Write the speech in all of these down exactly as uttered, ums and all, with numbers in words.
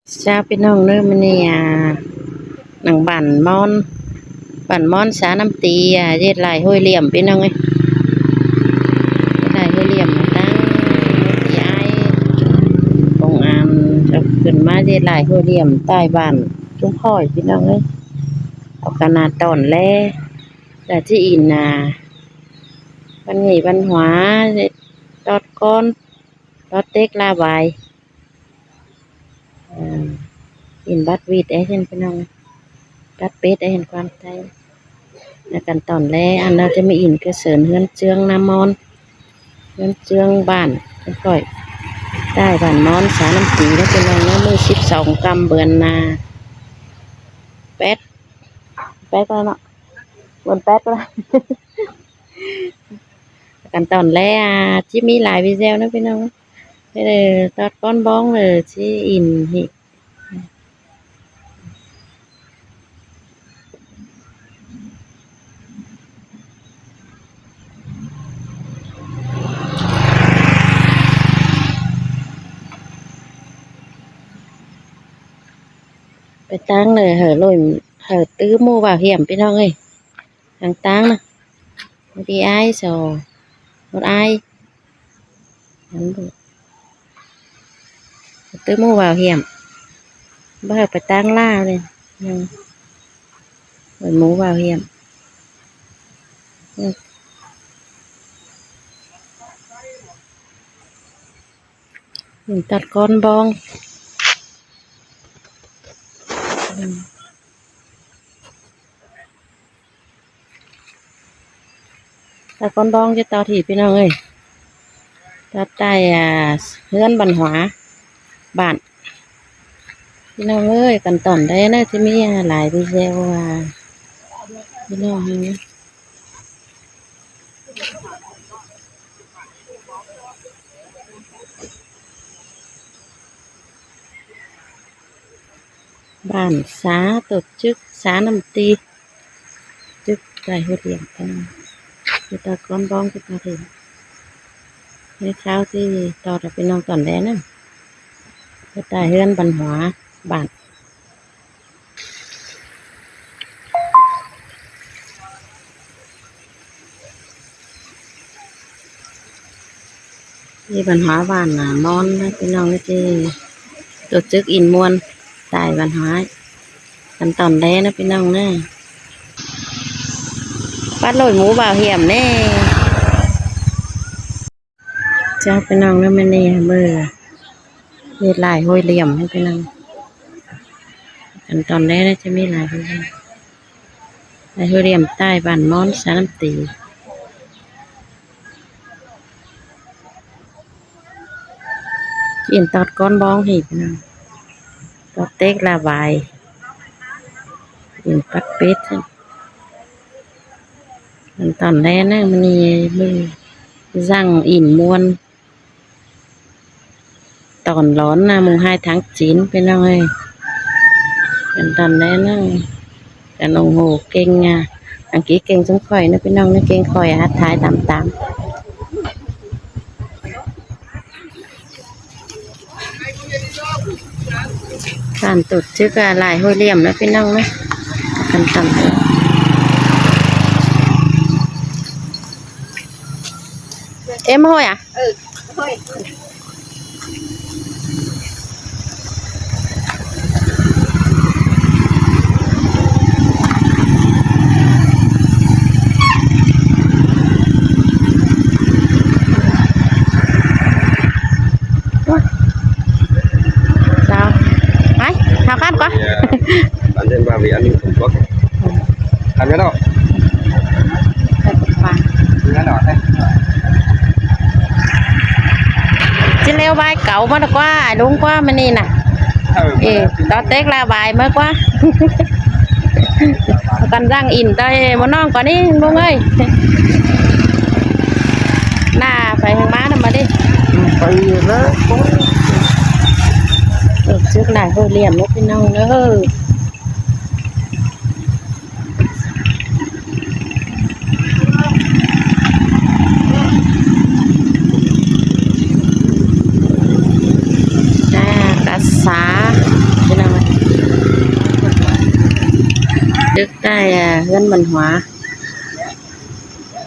Chao ꞌpi ꞌnọng ꞌnớ, ꞌmự ꞌnị, à, nẳng bản Mon, bản Mon xã ꞌNăm Ti, à, ꞌdệt lai ꞌhôi liêm ꞌpi ꞌnọng ơi. ꞌDệt lai ꞌhôi liêm ꞌmá ꞌtáng ꞌpi ải công an ꞌcọ khửn ꞌmá ꞌdệt lai ꞌhôi liêm tai bản chúng khỏi ꞌpi ꞌnọng ơi. Au căn ꞌnạ tỏn ꞌlé, ta ꞌchí in, à, văn nghệ văn hóa, ꞌtọt ꞌcón, ꞌtọt tếc la vai. À, in bắt vịt é hên ꞌpi ꞌnọng, bắt pết é hên ꞌquám Thái. Căn tỏn ꞌlé ăn ꞌnớ ꞌchí ꞌmí in cơ sở ꞌhướn ꞌchương ꞌná Mon, ꞌhướn ꞌchương bản, khỏi, tai bản Mon xã ꞌNăm Ti ꞌnớ ꞌpi ꞌnọng ꞌnớ. ꞌMự síp song ꞌcắm ꞌmướng ꞌnặn, pét, pét ꞌquá ꞌnớ, ꞌmướng pét ꞌquá ꞌnớ. Căn tỏn ꞌlé, à, ꞌchí ꞌmí lai video ꞌnớ ꞌpi ꞌnọng. Thế là ꞌtọt ꞌcón bóng là ꞌchí in ꞌhị. Pay ꞌtáng ꞌnớ hảư ꞌlới, hảư ꞌtứ ꞌmú bảo hiểm ꞌpi ꞌnọng ơi. Háng ꞌtáng ꞌnớ. Một đi ai so. Một ai. ꞋTứ ꞌmú bảo hiểm. Báu hảư pay ꞌtáng ꞌlạ ꞌnị. Đội mũ bảo hiểm. Tót ꞌcốn bóng. Tót ꞌcốn bóng chứ tót ꞌhị ꞌpi ꞌnọng ơi. Tót tai, à, ꞌhướn văn hóa bản. ꞌPi ꞌnọng ơi, căn tỏn đảy ꞌnớ ꞌchí ꞌmí, à, lai video, à, ꞌpi ꞌnọng ơi. Bản xã tổ chức xã ꞌNăm Ti, tổ chức tai ꞌhôi liêm, à, ꞌchí tót ꞌcốn bóng ꞌchí tót ꞌhị. Hảư ꞌchí tót ꞌpi ꞌnọng tỏn đảy ꞌnớ. ꞌChí tai ꞌhướn văn hóa bản. ꞌNị văn hóa bản, à, Mon ꞌnớ ꞌpi ꞌnọng ơi, ꞌchí tổ chức in ꞌmuôn tai văn hóa. Căn tỏn đảy ꞌnớ ꞌpi ꞌnọng ꞌnớ. Bắt đội mũ bảo hiểm ꞌnị. Chao ꞌpi ꞌnọng ꞌnớ, ꞌmự ꞌnị ꞌmự ꞌdệt lai ꞌhôi liêm ꞌnớ ꞌpi ꞌnọng. Căn tỏn đảy ꞌnớ ꞌchí ꞌmí lai ꞌhôi liêm. Lai ꞌhôi liêm tai bản Mon xã ꞌNăm Ti. ꞌChí in tót ꞌcốn bóng ꞌhị ꞌpi ꞌnọng. Tót tếc la vai. In pắt pết. Căn tỏn đảy ꞌnớ, ꞌmự ꞌnị ꞌmự dáng in ꞌmuôn. Tỏn lón ꞌnớ mùng hai tháng chín ꞌpi ꞌnọng ơi. Căn tỏn đảy ꞌnớ. Căn ủng hộ kênh, à, đăng ký kênh chúng khỏi ꞌnớ ꞌpi ꞌnọng ꞌnớ, kênh khỏi hát thái tám tám. Bản tổ chức, à, lai ꞌhôi liêm ꞌnớ ꞌpi ꞌnọng ꞌnớ. Căn tỏn đảy. Em ꞌhôi à? Sao? Hả? Hào khát quá. Bản thân ba vì an ninh Tổ quốc. Ăn cái đó. Ăn cái đó thế. ꞌChí ꞌlẹo ꞌvái cáu ꞌmá ꞌquá, ải ꞌluống ꞌquá ꞌmự ꞌnị ꞌnớ. Ê, tót tếc la vai ꞌmá ꞌquá. Căn dáng in tai ꞌmự ꞌnọng ꞌcọ ꞌnị ꞌluống ơi. ꞌNạ phải hăng ꞌmá ꞌnớ ꞌmá đi. Phải ꞌnớ. Tổ chức lai ꞌhôi liêm ꞌnớ ꞌpi ꞌnọng ꞌnớ. À, cá sá. Tốc tai, à, ꞌhướn văn hóa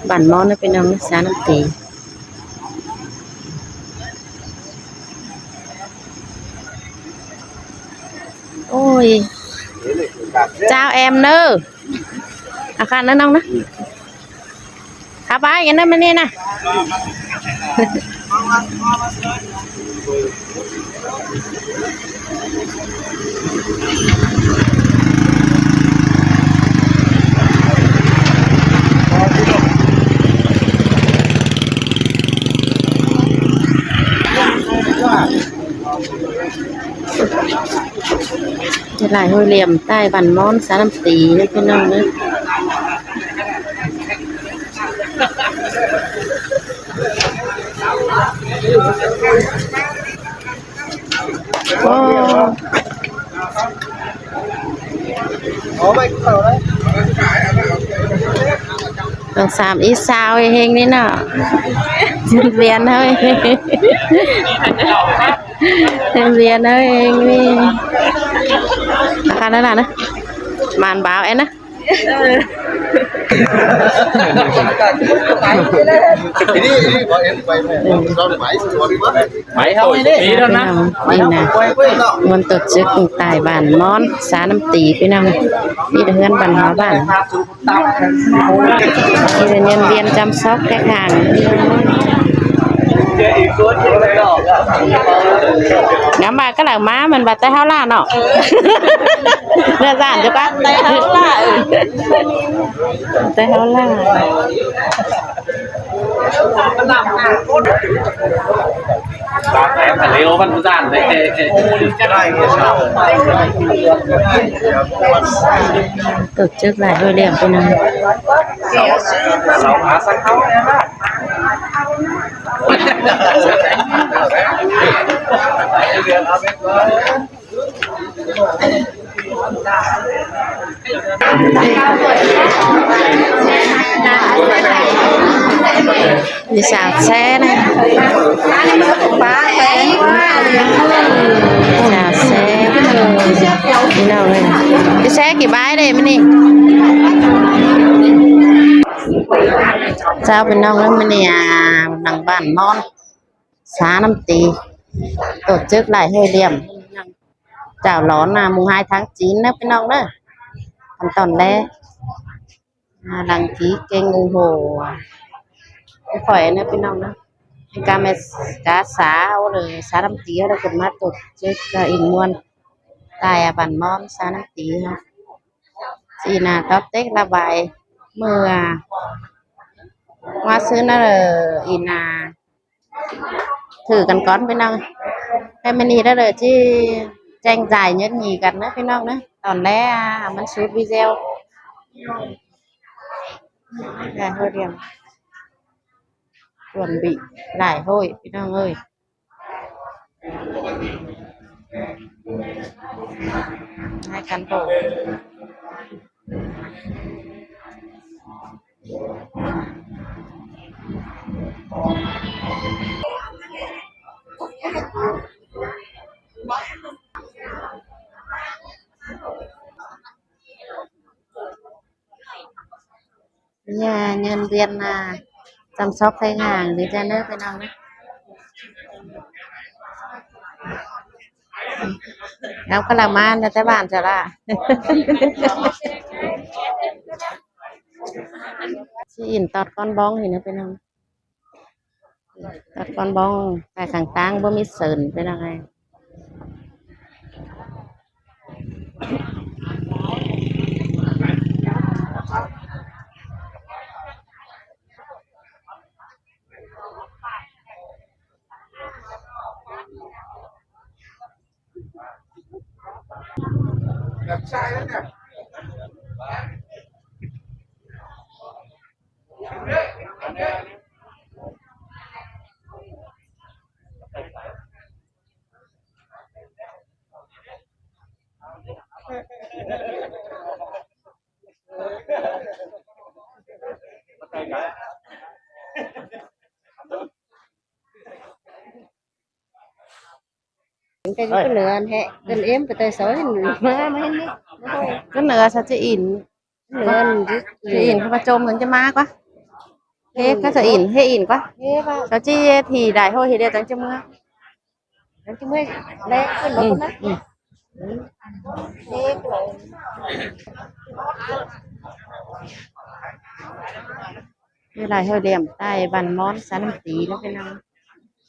bản ꞌmón ꞌnớ ꞌpi ꞌnọng ꞌnớ, xã ꞌNăm Tỉ. Ôi, chào em ꞌnớ. À, khăn ꞌnớ ꞌnọng ꞌnớ. Khắp bái cái ꞌnớ ꞌmá ꞌnị ꞌnớ. Lai hội liêm tai bản ꞌmón xã ꞌNăm Tỉ ꞌnớ ꞌpi ꞌnọng ꞌnớ. Ôi. Tổng sam ít sao ꞌhếng ꞌnị ꞌnớ. Nhân viên hơi. Nhân viên hơi ꞌhếng ꞌnị. Khăn ꞌnớ ꞌnớ. Màn báo ꞌnớ. Máy không đi. ꞋNị ꞌnớ. Muốn tổ chức tại bản ꞌmón xã ꞌNăm Tỉ ꞌpi ꞌnọng. Ít ꞌhướn văn hóa bản. Đây là nhân viên chăm sóc khách hàng. Ngắm bà các làng má mình bà tay háo lạ nọ. Đơn giản cho các tay háo lạ. Tay háo lạ. Tổ chức lại hội điểm ꞌpi ꞌnọng. Đi xào xe này. Xào xe. Đi đâu đây? Đi xe kì bái đây mình đi. Sao mình nông lắm mình đi à, làng bản ꞌmón. Xã ꞌNăm Tỉ tổ chức lại hội điểm chào đón, à, mùng hai tháng chín ꞌnớ ꞌpi ꞌnọng ꞌnớ. Còn tỏn lé, à, đăng ký kênh ủng hộ khỏi ꞌnớ ꞌpi ꞌnọng ꞌnớ. Cá mẹ cá xã ꞌnớ, xã ꞌNăm Tỉ ꞌnớ, khửn ꞌmá tổ chức, à, ỉn ꞌmuôn tai, à, bản ꞌmón xã ꞌNăm Tỉ ꞌnớ. Ỉn, à, tóp tếc la bài mưa, à, ꞌmá ꞌsứ ꞌnớ ꞌnớ ỉn, à, thử cắn cón ꞌpi ꞌnọng. Cái mini đó là chứ tranh giải nhất nhì cắn ꞌnớ ꞌpi ꞌnọng ꞌnớ. Tỏn lé, à, mắn sút video. Là hơi điểm. Chuẩn bị lại hội ꞌpi ꞌnọng ơi. Hai cán bộ. Nhà nhân viên, à, chăm sóc khách hàng đi cho nước ꞌpi ꞌnọng ꞌnớ. Ngắm các làng ꞌmá ꞌnớ, Thái Lan chả lạ. Chứ ỉn tót con bóng thì nó ꞌpi ꞌnọng. Tót con bóng, cái kháng táng bố mít sờn ꞌpi ꞌnọng ơi. Cái, cái nửa hẹ, cái êm cái tay sói, má, má hết đi. Cái nửa sao chứ ỉn. Ơn, ơn, ơn. Ơn, ơn, ơn. Ơn, ơn, ơn. Ơn, ơn, ơn. Thế có sao ỉn, thế ỉn quá. Thế mà. Sao chứ thì đại hội thì đi trắng chứ mưa. Trắng chứ mưa. Lẽ quên mất. Ừ, mất. Ừ. Thế rồi. Với lại hơi điểm tai bàn món sẵn tí nó cái nào.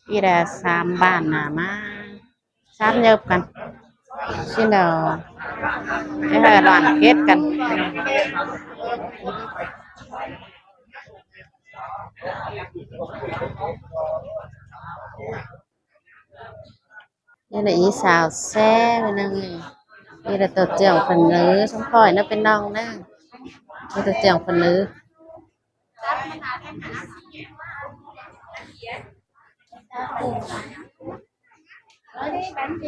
Ý là sam bàn nả má. Sáp nhập căn. Xin đào. Cái hơi đoàn kết căn. Đây là ý xào xe với năng này. Đây là tổ trưởng phần nữ, xong khỏi nó bên nông nữa. Đây tổ trưởng phần nữ. Ăn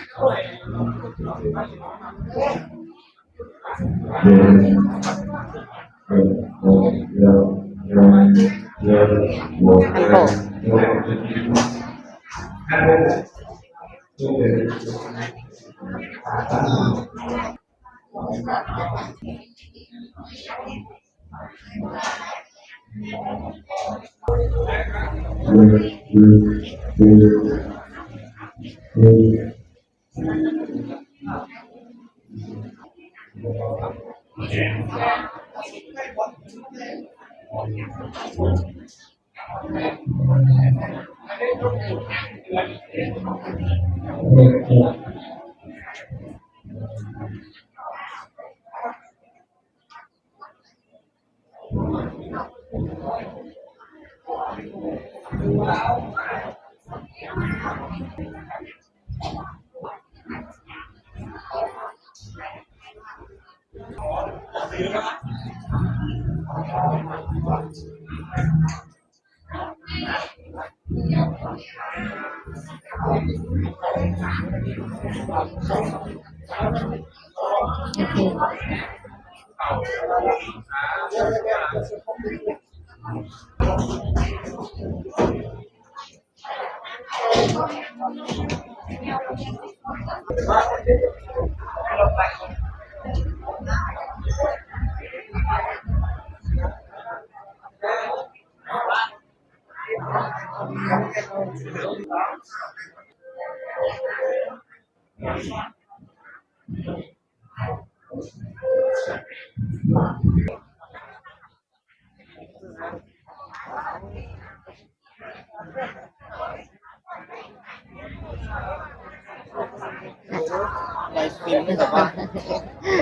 khổ.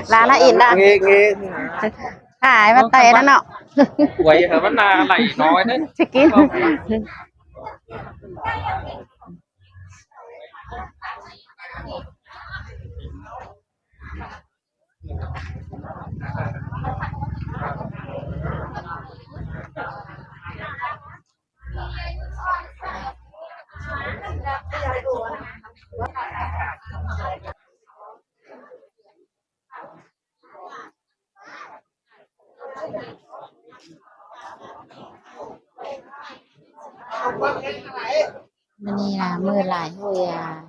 Là nó in đó. Nghe, nghe. Hai bắt tay đó nọ. Quay hả, bắt là đẩy nói đấy. Check in. Mưa này là mưa lại thôi à.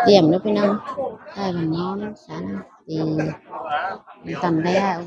Điểm nó bên ông. Đây là nó sáng thì tầm đây à.